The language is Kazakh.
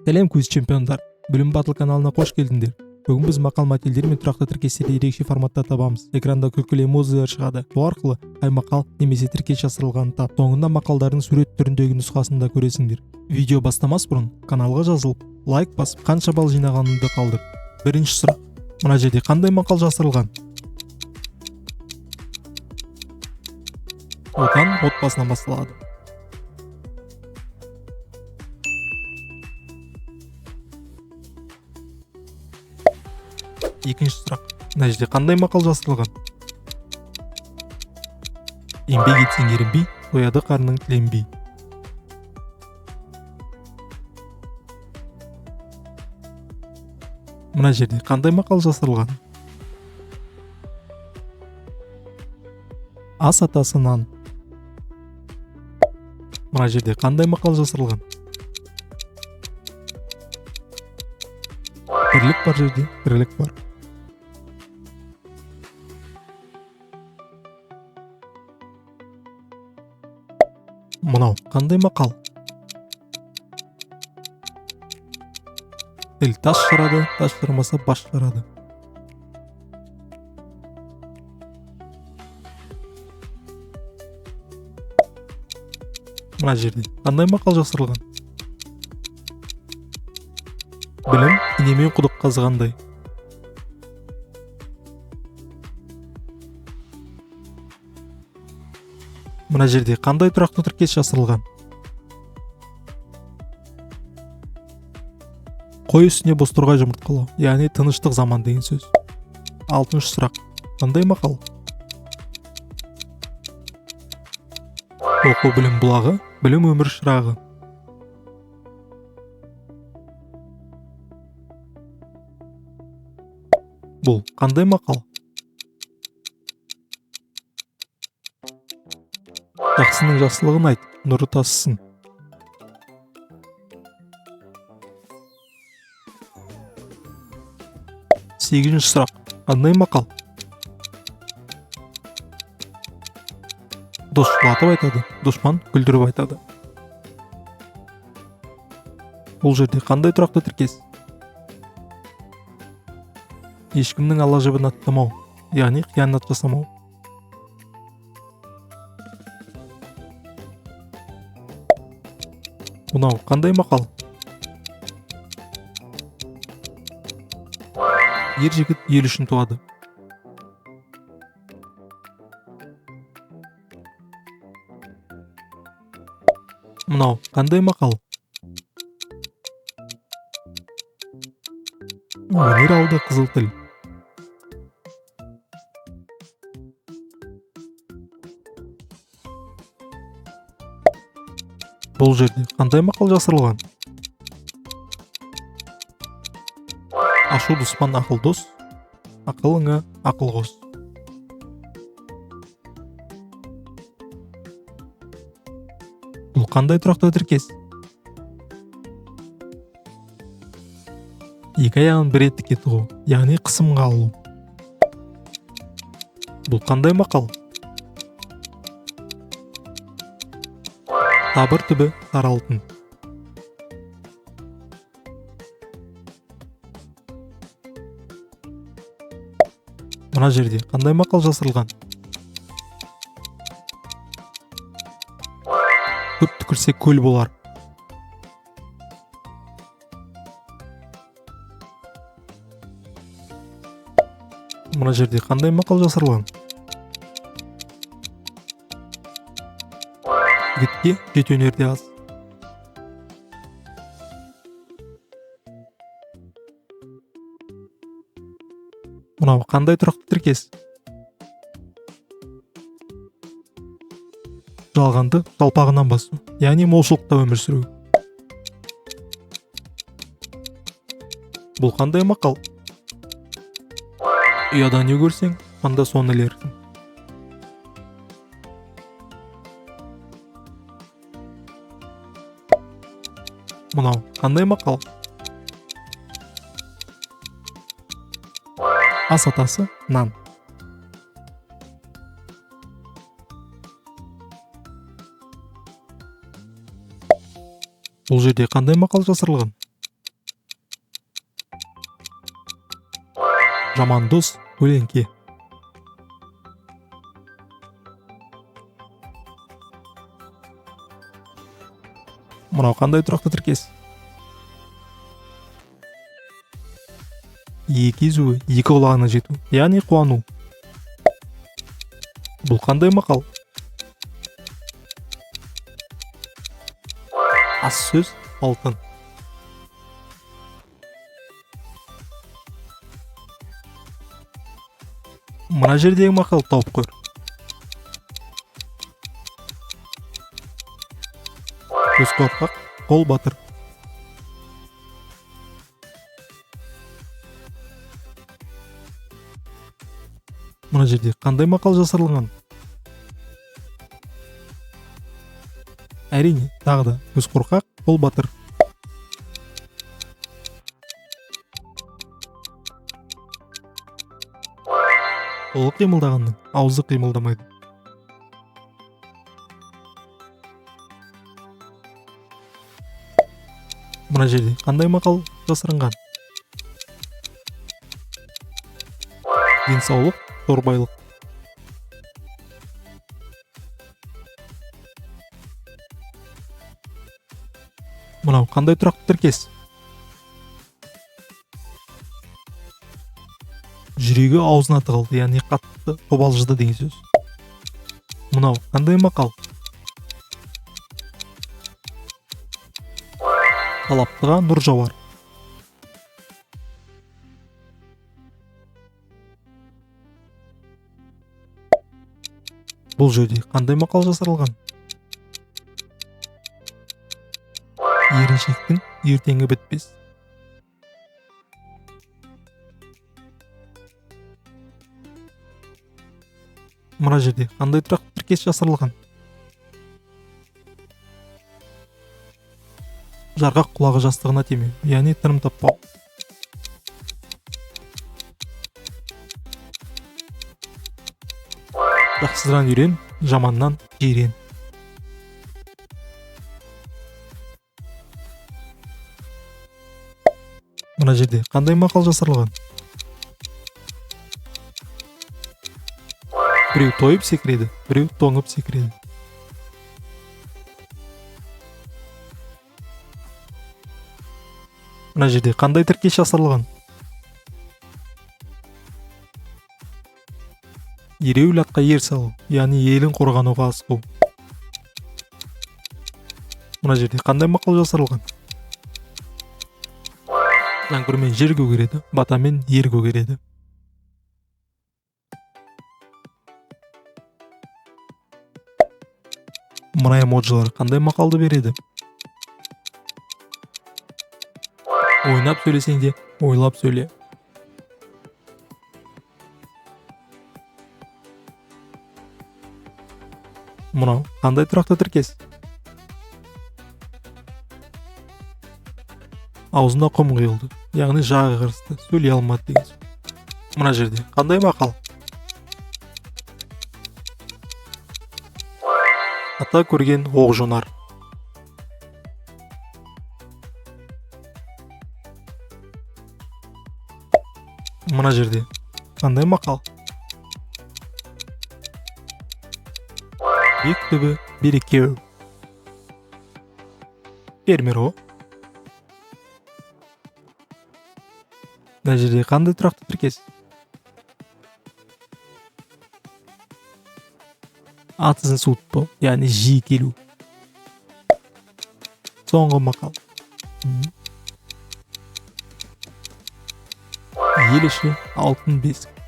Сәлем, квиз чемпиондар! Білім Батыл каналына қош келдіңдер. Бүгін біз мақал мәтелдер мен тұрақты тіркестерді ерекше форматта табамыз. Экранда күлкілі эмодзилер шығады. Бұл арқылы қай мақал немесе тіркес жасырылғанын тап. Соңында мақалдардың сурет түріндегі нұсқасын да көресіңдер. Видео бастамас бұрын каналға жазылып, лайк басып, қанша балл жинағаныңды қалдыр. Бірінші сұрақ. Мына жерде қандай мақал жасырылған? Отан отбасынан басталады. Екінші сұрақ. Мына жерде қандай мақал жасырылған? Еңбек етсең ерінбей, тояды қарның тіленбей. Мына жерде қандай мақал жасырылған? Ас атасы нан. Мына жерде қандай мақал жасырылған? Бірлік бар жерде тірлік бар. Мынау қандай мақал? Тіл тас жарады, тас жармаса бас жарады. Мына жерде қандай мақал жасырылған? Білім инемен құдық қазғандай. Мына жерде қандай тұрақты тіркес жасырылған? Қой үстіне бозторғай жұмыртқалау, яғни тыныштық заман деген сөз. Алтыншы сұрақ. Қандай мақал? Оқу білім бұлағы, білім өмір шырағы. Бұл қандай мақал? Жақсының жақсылығын айт, нұры тасысын. Сегізінші сұрақ. Қандай мақал? Дос жылатып айтады, дұшпан күлдіріп айтады. Бұл жерде қандай тұрақты тіркес? Ешкімнің ала жібін аттамау, яғни қиянат жасамау. Мынау қандай мақал? Ер жігіт ел үшін туады. Мынау қандай мақал? Өнер алды қызыл тіл. Бұл жерде қандай мақал жасырылған? Ашу дұшпан, ақыл дос, ақылыңа ақыл қос. Бұл қандай тұрақты тіркес? Екі аяғын бір етікке тығу, яғни қысымға алу. Бұл қандай мақал? Табыр түбі сары алтын. Мына жерде қандай мақал жасырылған? Көп түкірсе көл болар. Мына жерде қандай мақал жасырылған? Жігітке жеті өнер де аз. Мынау қандай тұрақты тіркес? Жалғанды жалпағынан басу, яғни молшылықта өмір сүру. Бұл қандай мақал? Ұяда не көрсең, анда соны ілерсің. Мынау қандай мақал? Ас атасы нан. Бұл жерде қандай мақал жасырылған? Жаман дос көлеңке. Мынау қандай тұрақты тіркес? Екі езуі екі құлағына жету, яғни қуану. Бұл қандай мақал? Аз сөз алтын. Мына жердегі мақал тауып көр. Көз қорқақ, қол батыр. Мына жерде қандай мақал жасырылған? Әрине, тағы да көз қорқақ, қол батыр. Қолы қимылдағанның аузы қимылдамайды. Мына жерде қандай мақал жасырынған? Денсаулық, зор байлық. Мынау қандай тұрақты тіркес? Жүрегі аузына тығылды, яғни қатты қобалжыды деген сөз. Мынау қандай мақал? Талаптыға нұр жауар. Бұл жерде қандай мақал жасырылған? Еріншектің ертеңі бітпес. Мына жерде қандай тұрақты тіркес жасырылған? Жарғақ құлағы жастығына тимеу, яғни тыным таппау. Жақсыдан үйрен, жаманнан жирен. Мына жерде қандай мақал жасырылған? Біреу тойып секіреді, біреу тоңып секіреді. Мына жерде қандай тіркес жасырылған? Ереуіл атқа ер салу, яғни елін қорғануға асығу. Мына жерде қандай мақал жасырылған? Жаңбырмен жер көгереді, батамен ер көгереді. Мына эмоджилар қандай мақалды береді? Ойнап сөйлесең де, ойлап сөйле. Мынау қандай тұрақты тіркес? Аузына құм құйылды, яғни жағы қарысты, сөйлей алмады деген сөз. Мына жерде қандай мақал? Ата көрген оқ жонар. Мына жерде қандай мақал? Бек түбі берекеу. Фермер о. Мына жерде қандай тұрақты тіркес? Ат ізін суытпау, яғни жиі келу. Соңғы мақал. Ел іші алтын бесік.